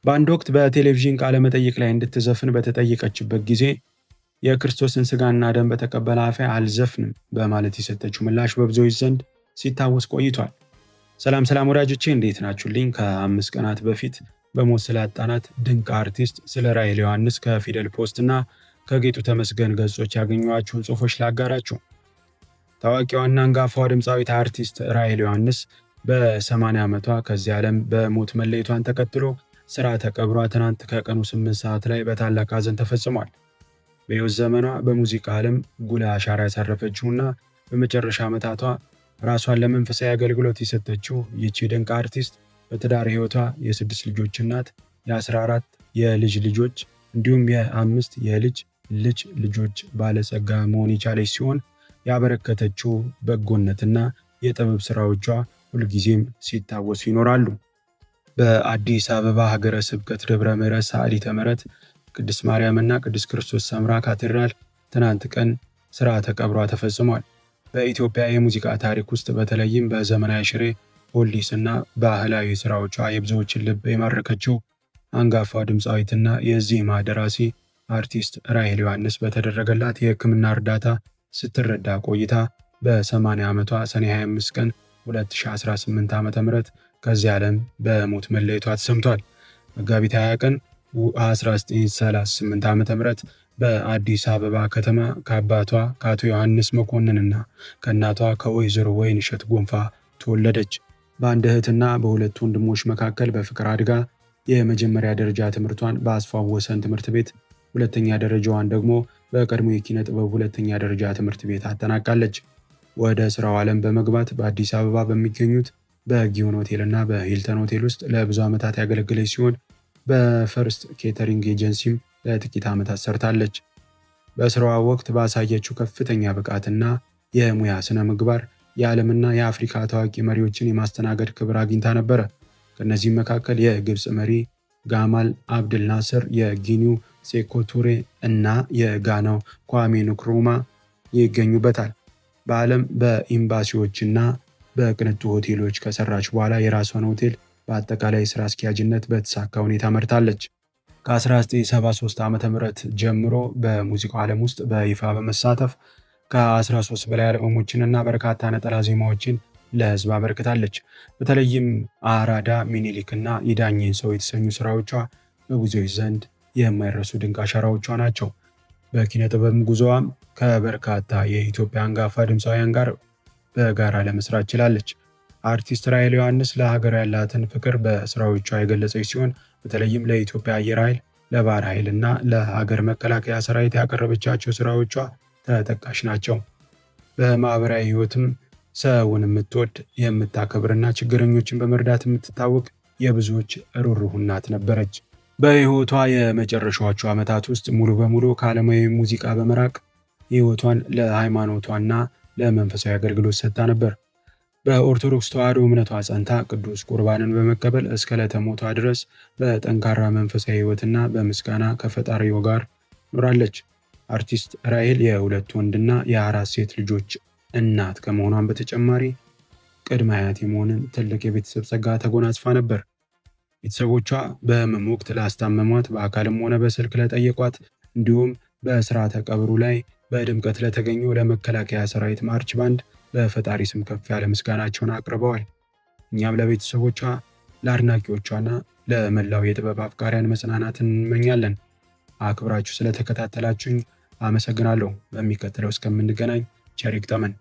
በአንድ ወቅት በቴሌቪዥን ቃለ መጠይቅ ላይ እንድትዘፍን በተጠየቀችበት ጊዜ የክርስቶስን ሥጋና ደም በተቀበለ አፌ አልዘፍንም በማለት የሰጠችው ምላሽ በብዙዎች ዘንድ ሲታወስ ቆይቷል። ሰላም ሰላም ወዳጆቼ፣ እንዴት ናችሁልኝ? ከ5 ቀናት በፊት በሞት ስላጣናት ድንቅ አርቲስት ስለ ራሔል ዮሐንስ ከፊደል ፖስት እና ከጌጡ ተመስገን ገጾች ያገኘኋቸውን ጽሑፎች ላጋራችሁ። ታዋቂዋና አንጋፋዋ ድምፃዊት አርቲስት ራሔል ዮሐንስ በ80 ዓመቷ ከዚህ ዓለም በሞት መለየቷን ተከትሎ ስርዓተ ቀብሯ ትናንት ከቀኑ 8 ሰዓት ላይ በታላቅ ሐዘን ተፈጽሟል። በሕይወት ዘመኗ በሙዚቃ ዓለም ጉልህ አሻራ ያሳረፈችውና በመጨረሻ ዓመታቷ ራሷን ለመንፈሳዊ አገልግሎት የሰጠችው ይህቺ ድንቅ አርቲስት በትዳር ሕይወቷ የ6 ልጆች እናት፣ የ14 የልጅ ልጆች እንዲሁም የ5 የልጅ ልጅ ልጆች ባለጸጋ መሆን የቻለች ሲሆን ያበረከተችው በጎነትና የጥበብ ስራዎቿ ሁልጊዜም ሲታወሱ ይኖራሉ። በአዲስ አበባ ሀገረ ስብከት ደብረ ምሕረት ሰዓሊተ ምሕረት ቅድስት ማርያምና ቅዱስ ክርስቶስ ሰምራ ካቴድራል ትናንት ቀን ስርዓተ ቀብሯ ተፈጽሟል። በኢትዮጵያ የሙዚቃ ታሪክ ውስጥ በተለይም በዘመናዊ ሽሬ፣ oldies እና ባህላዊ ስራዎቿ የብዙዎችን ልብ የማረከችው አንጋፋ ድምፃዊትና የዜማ ደራሲ አርቲስት ራሔል ዮሐንስ በተደረገላት የሕክምና እርዳታ ስትረዳ ቆይታ በ80 ዓመቷ ሰኔ 25 ቀን 2018 ዓ.ም ከዚህ ዓለም በሞት መለየቷ ተሰምቷል። መጋቢት 20 ቀን 1938 ዓ.ም በአዲስ አበባ ከተማ ከአባቷ ከአቶ ዮሐንስ መኮንንና ከእናቷ ከወይዘሮ ወይንሸት ጎንፋ ተወለደች። በአንድ እህትና በሁለት ወንድሞች መካከል በፍቅር አድጋ የመጀመሪያ ደረጃ ትምህርቷን በአስፋው ወሰን ትምህርት ቤት፣ ሁለተኛ ደረጃዋን ደግሞ በቀድሞ የኪነ ጥበብ ሁለተኛ ደረጃ ትምህርት ቤት አጠናቃለች። ወደ ስራው ዓለም በመግባት በአዲስ አበባ በሚገኙት በጊዮን ሆቴል እና በሂልተን ሆቴል ውስጥ ለብዙ ዓመታት ያገለገለች ሲሆን በፈርስት ኬተሪንግ ኤጀንሲም ለጥቂት ዓመታት ሰርታለች። በስራዋ ወቅት ባሳየችው ከፍተኛ ብቃትና የሙያ ስነ ምግባር የዓለምና የአፍሪካ ታዋቂ መሪዎችን የማስተናገድ ክብር አግኝታ ነበረ። ከእነዚህም መካከል የግብፅ መሪ ጋማል አብድል ናስር፣ የጊኒው ሴኮ ቱሬ እና የጋናው ኳሜ ንክሩማ ይገኙበታል። በዓለም በኤምባሲዎችና በቅንጡ ሆቴሎች ከሰራች በኋላ የራሷን ሆቴል በአጠቃላይ ስራ አስኪያጅነት በተሳካ ሁኔታ መርታለች። ከ1973 ዓ.ም ጀምሮ በሙዚቃው ዓለም ውስጥ በይፋ በመሳተፍ ከ13 በላይ አልበሞችንና በርካታ ነጠላ ዜማዎችን ለሕዝብ አበርክታለች። በተለይም አራዳ፣ ሚኒሊክ እና የዳኘን ሰው የተሰኙ ስራዎቿ በብዙዎች ዘንድ የማይረሱ ድንቅ አሻራዎቿ ናቸው። በኪነ ጥበብ ጉዞዋም ከበርካታ የኢትዮጵያ አንጋፋ ድምፃውያን ጋር በጋራ ለመስራት ችላለች። አርቲስት ራሔል ዮሐንስ ለሀገሯ ያላትን ፍቅር በስራዎቿ የገለጸች ሲሆን በተለይም ለኢትዮጵያ አየር ኃይል፣ ለባህር ኃይል እና ለሀገር መከላከያ ሰራዊት ያቀረበቻቸው ስራዎቿ ተጠቃሽ ናቸው። በማህበራዊ ሕይወትም ሰውን የምትወድ የምታከብርና ችግረኞችን በመርዳት የምትታወቅ የብዙዎች ሩህሩህ እናት ነበረች። በሕይወቷ የመጨረሻዎቹ ዓመታት ውስጥ ሙሉ በሙሉ ከዓለማዊ ሙዚቃ በመራቅ ሕይወቷን ለሃይማኖቷና ለመንፈሳዊ አገልግሎት ሰጥታ ነበር። በኦርቶዶክስ ተዋሕዶ እምነቷ ጸንታ ቅዱስ ቁርባንን በመቀበል እስከ ዕለተ ሞቷ ድረስ በጠንካራ መንፈሳዊ ሕይወትና በምስጋና ከፈጣሪዋ ጋር ኖራለች። አርቲስት ራሔል የ2 ወንድና የ4 ሴት ልጆች እናት ከመሆኗን በተጨማሪ ቅድመ አያት የመሆንን ትልቅ የቤተሰብ ጸጋ ተጎናጽፋ ነበር። ቤተሰቦቿ በሕመም ወቅት ላስታመሟት፣ በአካልም ሆነ በስልክ ለጠየቋት፣ እንዲሁም በስርዓተ ቀብሩ ላይ በድምቀት ለተገኙ ለመከላከያ ሰራዊት ማርች ባንድ በፈጣሪ ስም ከፍ ያለ ምስጋናቸውን አቅርበዋል። እኛም ለቤተሰቦቿ፣ ለአድናቂዎቿና ለመላው የጥበብ አፍቃሪያን መጽናናትን እንመኛለን። አክብራችሁ ስለተከታተላችሁኝ አመሰግናለሁ። በሚቀጥለው እስከምንገናኝ ቸር ይግጠመን።